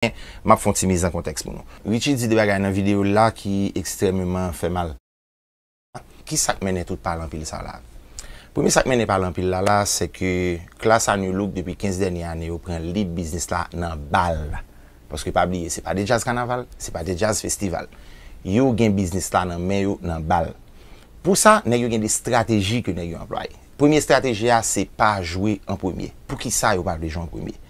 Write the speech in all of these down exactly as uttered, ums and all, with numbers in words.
M ap fè yon ti miz an kontèks pou nou. Richie di de bagay nan videyo l la ki ekstrèmeman fè mal. Ki sa k mennen tout pale anpil sa la? Premye sa k mennen pale anpil la la, se ke klas a Nu Look depi kenz dènye ane yo pran lid biznis la nan bal. Paske pa bliye, se pa de djaz kanaval, se pa de djaz festival. Yo gen biznis la nan men yo nan bal. Pou sa, nèg yo gen de estrateji ke nèg yo anplwaye. Premye estrateji a, se pa jwe an premye. Poukisa yo pa vle jwe an premye?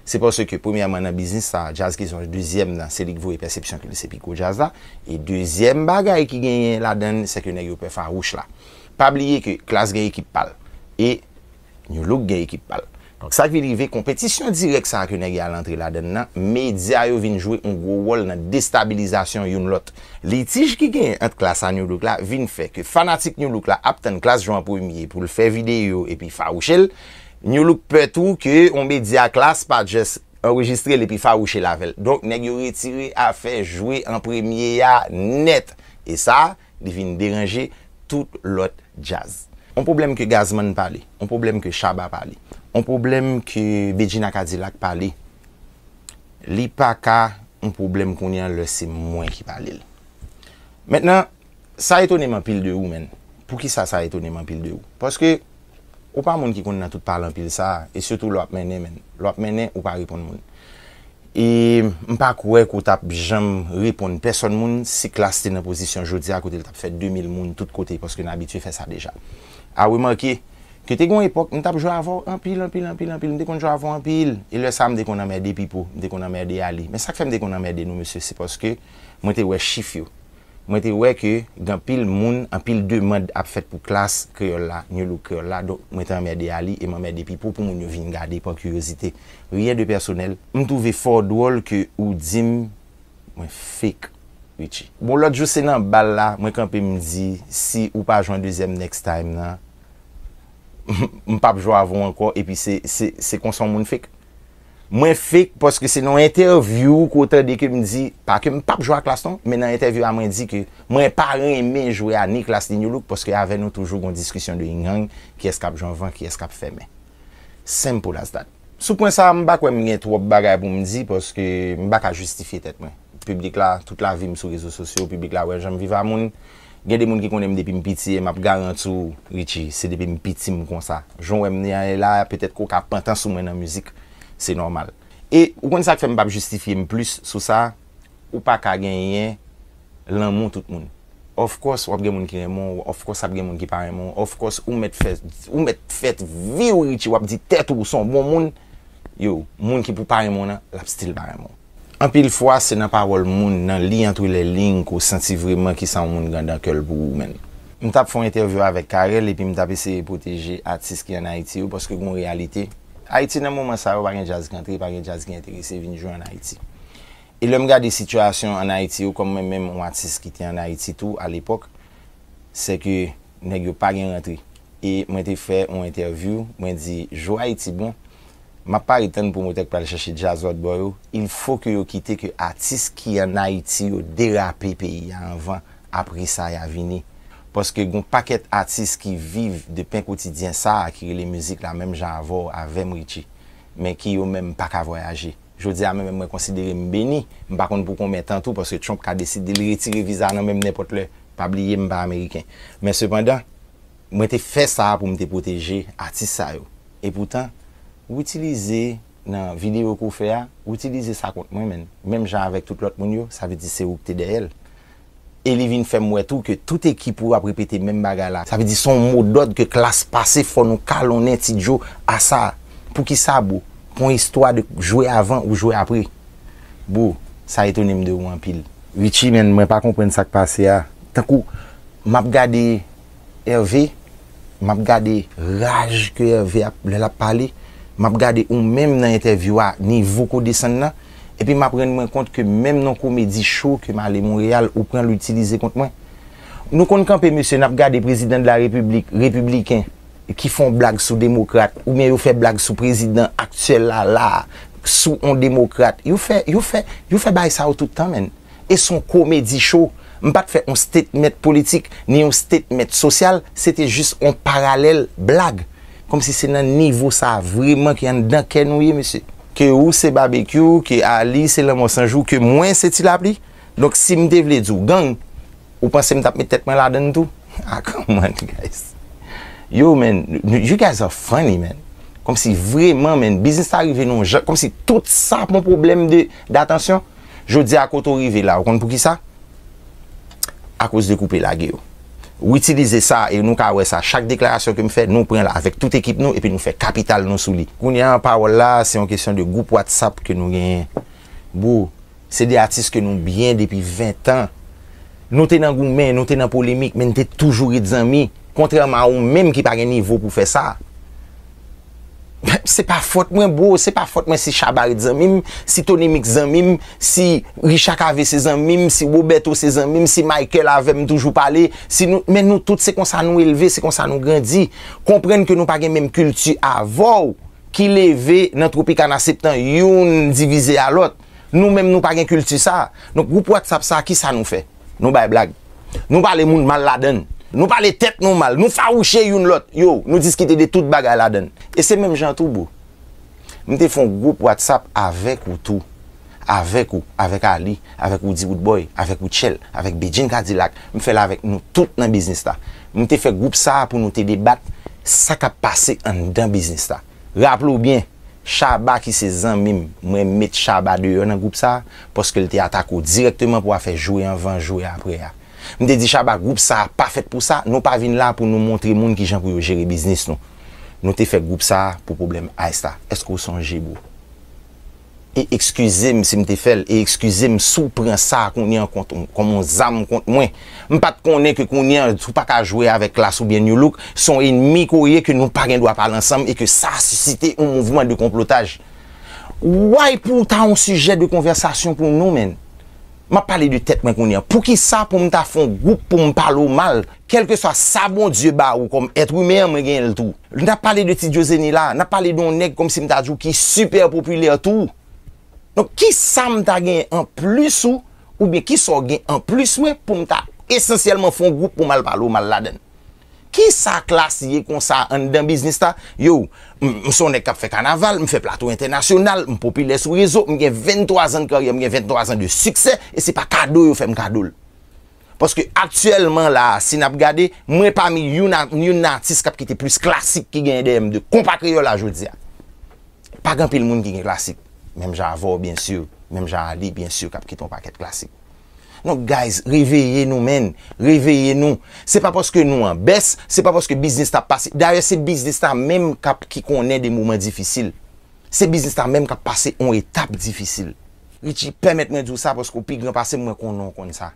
Se paske, premyèman, nan biznis sa, djaz ki sòti dezyèm nan, se li k voye pèsepsyon ke li se pi gwo djaz la. E dezyèm bagay ki genyen ladan l, se ke nèg yo pè fawouch la. Pa bliye ke klas gen ekip pa l. E Nu Look gen ekip pa l. Donk, sa k vin rive, konpetisyon dirèk sa a ke nèg yo al antre ladan l nan, medya yo vin jwe yon gwo wòl nan destabilizasyon youn lòt. Litij ki genyen ant klas a Nu Look la vin fè ke fanatik Nu Look la ap tann klas jwe an premye pou l fè videyo epi fawouche l. Nu Look pè tou ke yon medya klas pa just anrejistre l epi fawouche l avè l. Donk, nèg yo retire afè jwe an premye a nèt. E sa, li vin deranje tout lòt djaz. On pwoblèm ke Gazman pale, on pwoblèm ke Shabba pale, on pwoblèm ke Bedjine Cadillac pale, li pa ka on pwoblèm kounye a lè se mwen ki pale l. Mentnan, sa etone m anpil de ou, menn. Poukisa sa etone m anpil de ou? Paske ou pa moun ki konn nan tout pale anpil sa a, e sitou lè w ap mennen, menn. Lè w ap mennen, ou pa reponn moun. E m pa kwè ke w t ap janm reponn pèsòn moun si klas te nan pozisyon jodi a kote l t ap fè de mil moun tout kote, paske n abitye fè sa deja. A remake ke te gen yon epòk, m t ap jwe avè w anpil, anpil, anpil, anpil. M te konn jwe avè w anpil. E lè sa a, m te konn anmède Pipo, m te konn anmède Ali. Men sa k fè m te konn anmède nou, mesye, se paske mwen te wè chif yo. Mwen te wè ke gen anpil moun, anpil demann ap fèt pou klas kreyòl la, Nu Look kreyòl la, donk mwen te anmède Ali e m anmède Pipo pou moun yo vin gade pa kiryozite. Rien de personnel. M twouve fò dwòl ke ou di m mwen fake, Richie. Bon, lòt jou se nan bal la, mwen kanpe m di, si ou pa jwe an dezyèm next time nan, m p ap jwe avè w ankò, epi se, se, se konsa yon moun fake. Mwen fake paske se nan yon entèvyou ke w tande ke m di, pa ke m p ap jwe a klas non, men nan entèvyou a mwen di ke mwen pa renmen jwe a ni klas ni Nu Look paske avè nou toujou gon diskisyon de yin yang, kiyès k ap jwe anvan, kiyès k ap fèmen. Simple as that. Sou pwen sa a, m pa kwè m gen twòp bagay pou m di paske m pa ka jistifye tèt mwen. Piblik la, tout lavi m sou rezo sosyo, piblik la wè jan m viv a moun. Gen de moun ki konnen m depi m piti e m ap garanti w, Richie, se depi m piti m konsa. Jan w wè m ye la, petèt ke w ka pantan sou mwen nan mizik, se nòmal. E ou konn sa k fè m p ap jistifye m plis sou sa, ou pa ka genyen lanmou tout moun. Of course, w ap gen moun ki renmen w, of course, ap gen moun ki pa renmen w, of course, ou mèt fè, ou mèt fè vi w, Richie, w ap di tèt ou, ou se yon bon moun, yo, moun ki pou pa renmen w nan, l ap still pa renmen w. Anpil fwa, se nan pawòl moun, nan li entre les lignes, ke w santi vrèman kisa yon moun gen nan kè l pou ou menm. M t ap fè yon entèvyou avèk Carel, epi m t ap eseye pwoteje atis ki ann Ayiti yo, paske gen yon reyalite. Ayiti, nan moman sa yo, pa gen djaz ki antre, pa gen djaz ki enterese vin jwe ann Ayiti. E lè m gade sitiyasyon ann Ayiti yo, kòm mwen menm, yon atis ki te ann Ayiti tou, alepòk, se ke nèg yo pa gen rantre. E mwen te fè yon entèvyou, mwen di, jou Ayiti bon, m ap pare tann pwomotè k pral chèche djaz lòt bò yo, il faut que yo kite ke atis ki ann Ayiti yo derape peyi a anvan, apre sa y a vini. Paske gon pakèt atis ki viv de pen kotidyen sa a ki rele mizik la menm jan avè w, avè m, Richie, men ki yo menm pa ka vwayaje. Jodi a, mwen menm, mwen konsidere m beni. M pa konn pou konbyen tan tou, paske Trump ka deside l retire viza nan men m nenpòt lè. Pa bliye, m pa ameriken. Men sepandan, mwen te fè sa a pou m te pwoteje atis sa yo. Epoutan, ou itilize nan videyo ke w fè a, ou itilize sa kont mwen, menn. Menm jan avèk tout lòt moun yo, sa vle di se ou ki te dèyè l. E li vin fè m wè tou ke tout ekip ou ap repete menm bagay la. Sa vle di se yon modòd ke klas pase, fò nou kalonnen Ti Djo a sa. Poukisa, bro? Pou yon istwa de jwe avan ou jwe apre. Bro, sa etone m de ou anpil. Richie, menn, mwen pa konprann sa k pase a. Tankou, m ap gade Hervé, m ap gade raj ke Hervé ap, lè l ap pale, m ap gade ou menm nan entèvyou a, nivo ke w desann nan, epi m ap rann mwen kont ke menm nan komedi cho ke m ale Monreyal, ou pran l, ou itilize kont mwen. Nou konn kanpe, mesye, n ap gade prezidan de la repiblik, repibliken, ki fè yon blag sou demokrat, oubyen yo fè blag sou prezidan aktyèl la, la, sou yon demokrat. Yo fè, yo fè, yo fè bagay sa yo tout tan, menn. E se yon komedi cho. M pa t fè yon statement politik, ni yon statement sosyal, se te jis yon paralèl blag. Kòmsi se nan nivo sa a vrèman ki anndan kè nou ye, mesye. Ke ou se Babekyou, ke Ali se Lanmò San Jou, ke mwen se Ti Lapli. Donk, si m te vle di w gang, ou panse m t ap met tèt mwen ladan l tou? Ah, come on, guys. Yo, man, you guys are funny, man. Kòmsi vrèman, man, biznis la rive nan yon jan, kòmsi tout sa pou yon pwoblèm de, datansyon. Jodi a, kote w rive la, ou konn pou ki sa? Akoz de koupe lage yo. Ou itilize sa, e nou ka wè sa, chak deklarasyon ke m fè, nou pran l avèk tout ekip nou, epi nou fè kapital nou sou li. Kounye a, pawòl la, se yon kesyon de gwoup WhatsApp ke nou genyen. Bro, se de atis ke nou byen depi ven tan. Nou te nan goumen, nou te nan polemik, men n te toujou ret zanmi. Kontrèman a ou menm ki pa gen nivo pou fè sa. Se pa fòt mwen, bro, se pa fòt mwen si Shabba ret zanmi m, si Tony Mix zanmi m, si Richard Cavé se zanmi m, si Roberto se zanmi m, si Michael avè m toujou pale, si nou, men nou tout se konsa nou elve, se konsa nou grandi. Konprann ke nou pa gen menm kilti avè w ki leve nan Tropicana Septan, youn divize a lòt. Nou menm nou pa gen kilti sa. Donk gwoup WhatsApp sa, kisa nou fè? Nou bay blag. Nou pale moun mal ladan l. Nou pale tèt nou mal. Nou fawouche youn lòt. Yo, nou diskite de tout bagay ladan l. E se menm jan tou, bro. M te fè yon gwoup WhatsApp avèk ou tou. Avèk ou, avèk Ali, avèk Roody Roodboy, avèk Rutshelle, avèk Bedjine Cadillac. M fè l avèk nou tout nan biznis la. M te fè gwoup sa a pou nou te debat sa k ap pase anndan biznis la. Raple w byen, Shabba ki se zanmi m, mwen met Shabba deyò nan gwoup sa a, paske l te atake w dirèkteman pou afè jwe anvan, jwe aprè a. M te di Shabba, gwoup sa a pa fèt pou sa, nou pa vin la pou nou montre moun kijan pou yo jere biznis nou. Nou te fè gwoup sa a pou pwoblèm Ice la. Èske w sonje, bro? E ekskize m si m te fè l, e ekskize m si w pran sa a kounye a kont, kòm yon zam kont mwen. M pa t konnen ke kounye a, si w pa ka jwe avèk Klass oubyen Nu Look, se yon enmi ke w ye, ke nou pa gen dwa pale ansanm e ke sa a sisite yon mouvman de konplotaj. Why pou w ta yon sijè de konvèsasyon pou nou, menn? M ap pale de tèt mwen kounye a. Poukisa pou m ta fè yon gwoup pou m pale w mal? Kèlkeswa sa Bondye ba ou kòm èt imen an, mwen genyen l tou. N ap pale de Ti Djozeni la, n ap pale de yon nèg kòmsi m ta di w ki sipè popilè tou. Donk, kisa m ta genyen anplis ou, oubyen kisa w gen anplis mwen pou m ta esansyèlman fè yon gwoup pou m al pale w mal ladan l? Kisa Klass ye konsa anndan biznis la? Yo, m, m se yon nèg k ap fè kanaval, m fè plato entènasyonal, m popilè sou rezo, m gen venntwa zan de karyè, m gen venntwa zan de siksè, e se pa kado yo fè m kado l. Paske aktyèlman la a, si n ap gade, mwen pami youn a, youn nan atis k ap kite plis klasik ki genyen dèyè m de konpa kreyòl la jodi a. Pa gen anpil moun ki gen klasik. Menm jan avè w, byen si. Menm jan a li, byen si, k ap kite yon pakèt klasik. Donk, guys, reveye nou, menn. Reveye nou. Se pa paske nou an bès, se pa paske biznis la ap pase. Dayè, se biznis la menm k ap, ki konnen de moman difisil. Se biznis la menm k ap pase yon etap difisil. Richie, pèmèt mwen di w sa paske w pi gran pase m, mwen konnen w konn sa.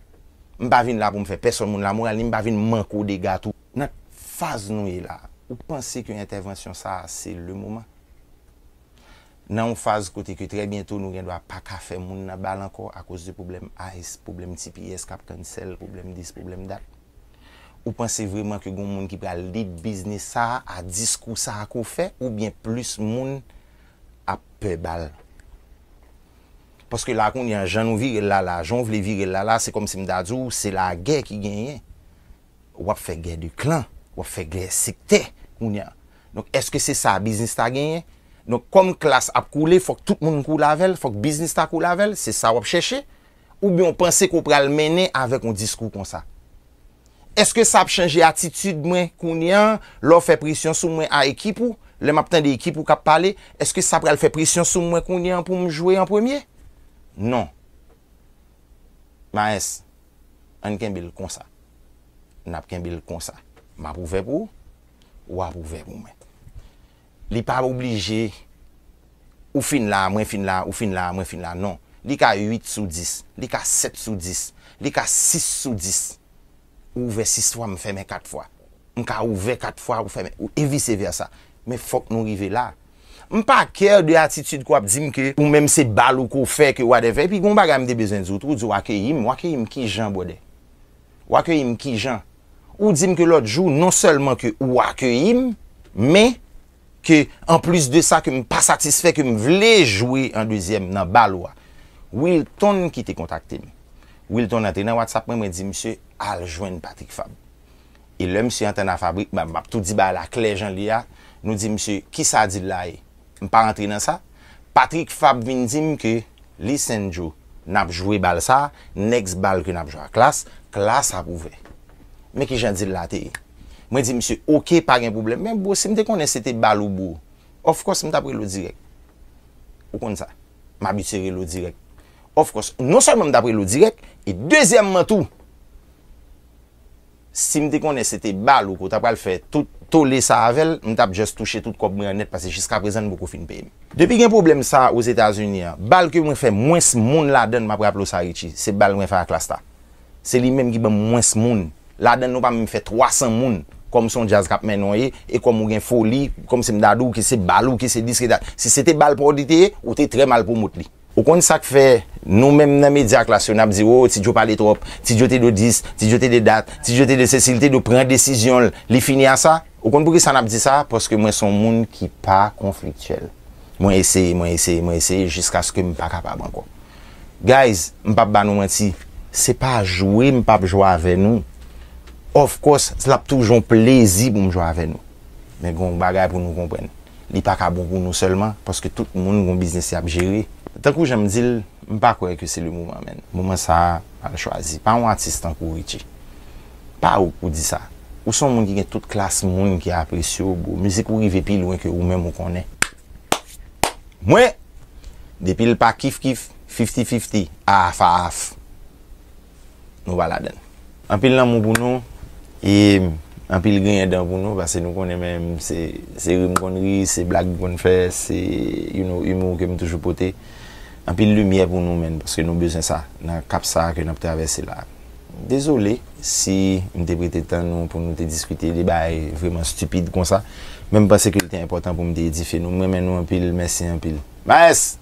M pa vin la pou m fè pèsonn moun lamoral, ni m pa vin manke w dega tou. Nan faz nou ye la, ou panse ke entèvansyon sa a, se le moman? Nan yon faz kote ke trè byento nou gen dwa pa ka fè moun nan bal ankò akoz de pwoblèm Ice, pwoblèm T P S k ap cancel, pwoblèm dis, pwoblèm dat. Ou panse vrèman ke gen moun ki pral lead biznis sa a, a diskou sa a ke w fè, oubyen plis moun ap pè bal? Paske la kounye a, jan nou vire l la la, jan w vle vire l la la, se kòmsi m ta di w, se lagè ki genyen. W ap fè gè de klan, w ap fè gè sektè kounye a. Donk, èske se sa biznis la genyen? Donk, kòm Klass ap koule, fòk tout moun koule avè l, fòk biznis la koule avè l, se sa w ap chèche? Oubyen w panse ke w pral mennen avèk yon diskou konsa? Èske sa ap chanje atitid mwen kounye a, lè w fè presyon sou mwen a ekip ou, lè m ap tande ekip ou k ap pale, èske sa pral fè presyon sou mwen kounye a pou m jwe an premye? Non. Maes, ann kenbe l konsa. N ap kenbe l konsa. M ap ouvè pou ou, w ap ouvè pou mwen. Li pa oblije, ou fin la, mwen fin la, ou fin la, mwen fin la, non. Li ka uit sou dis, li ka sèt sou dis, li ka sis sou dis. Ou ouvè sis fwa, m fèmen kat fwa. M ka ouvè kat fwa, ou fèmen, e vise vèsa. Men fòk nou rive la. M pa care de atitid ke w ap di m ke ou menm se bal ou ke w fè, ke whatever. Epi gen yon bagay m te bezwen di w tou, ou di w akeyi m. W akeyi m kijan, brother? W akeyi m kijan? Ou di m ke lòt jou, non sèlman ke ou akeyi m, men ke, anplis de sa, ke m pa satisfè, ke m vle jwe an dezyèm nan bal ou a. Wilton ki te kontakte m. Wilton antre nan WhatsApp mwen, mwen di misye al jwenn Patrick Fabre. E lè misye antre nan Fabre, m ap, m ap tou di bagay la klè jan l ye a, nou di misye, kisa deal la ye? M pa rantre nan sa. Patrick Fabre vin di m ke, "Listen Joe, n ap jwe bal sa, next bal ke n ap jwe a Klass, Klass ap ouvè." Men kijan deal la te ye. Mwen di misye, "Ok, pa gen pwoblèm." Men bro, si m te konnen se te bal ou bro, of course m t ap rele w dirèk. Ou konn sa. M abitye rele w dirèk. Of course, non sèlman m t ap rele w dirèk, e dezyèmman tou, si m te konnen se te bal ou ke w ta pral fè tout tole sa avè l, m t ap just touche tout kòb mwen an nèt, paske jiskaprezan n poko fin peye m. Depi gen pwoblèm sa Ozetazini an, bal ke mwen fè mwens moun ladan l, m ap raple w sa, Richie, se bal mwen fè a Klass la. Se li menm ki ban m mwens moun. Ladan l nou pa menm fè twa san moun. Kòm se yon djaz k ap mennen w ye, e kòm ou gen foli, kòm se m ta di w ke se bal ou, ke se dis, ke dat. Si se te bal pa w li te ye, ou te trè mal pwomot li. Ou konn sa k fè nou menm nan medya Klass yo, n ap di, "O, Ti Joe pale twòp, Ti Joe te dwe dis, Ti Joe te dwe dat, Ti Joe te dwe sesi, li te dwe pran desizyon l, li fini a sa." Ou konn poukisa n ap di sa? Paske mwen se yon moun ki pa konfliktyèl. Mwen eseye, mwen eseye, mwen eseye, jiskaske m pa kapab ankò. Guys, m p ap ba nou manti, se pa jwe m p ap jwe avè nou. Of course, l ap toujou yon plezi pou m jwe avè nou. Men gen yon bagay pou nou konprann. Li pa ka bon pou nou sèlman, paske tout moun gen yon biznis y ap jere. Tankou jan m di l, m pa kwè ke se le moman, menn. Moman sa a, al chwazi. Pa yon atis tankou Richie. Pa ou k pou di sa. Ou se yon moun ki gen tout klas moun ki apresye w, bro. Mizik ou rive pi lwen ke ou menm ou konnen. Mwen, depi l pa kif kif, fifty fifty, half half, nou pa ladan l. Anpil lanmou pou nou, e anpil griyen dan pou nou, paske nou konnen menm se, se ri m konn ri, se blag m konn fè, se, you know, humour ke m toujou pote. Anpil limyè pou nou, menn, paske nou bezwen sa nan kap sa a ke n ap travèse la. Dezole si m te prete tan nou pou nou te diskite de bagay vreman stipid konsa, men m panse ke l te enpòtan pou m te edifye nou. M renmen nou anpil, mèsi anpil. Maes!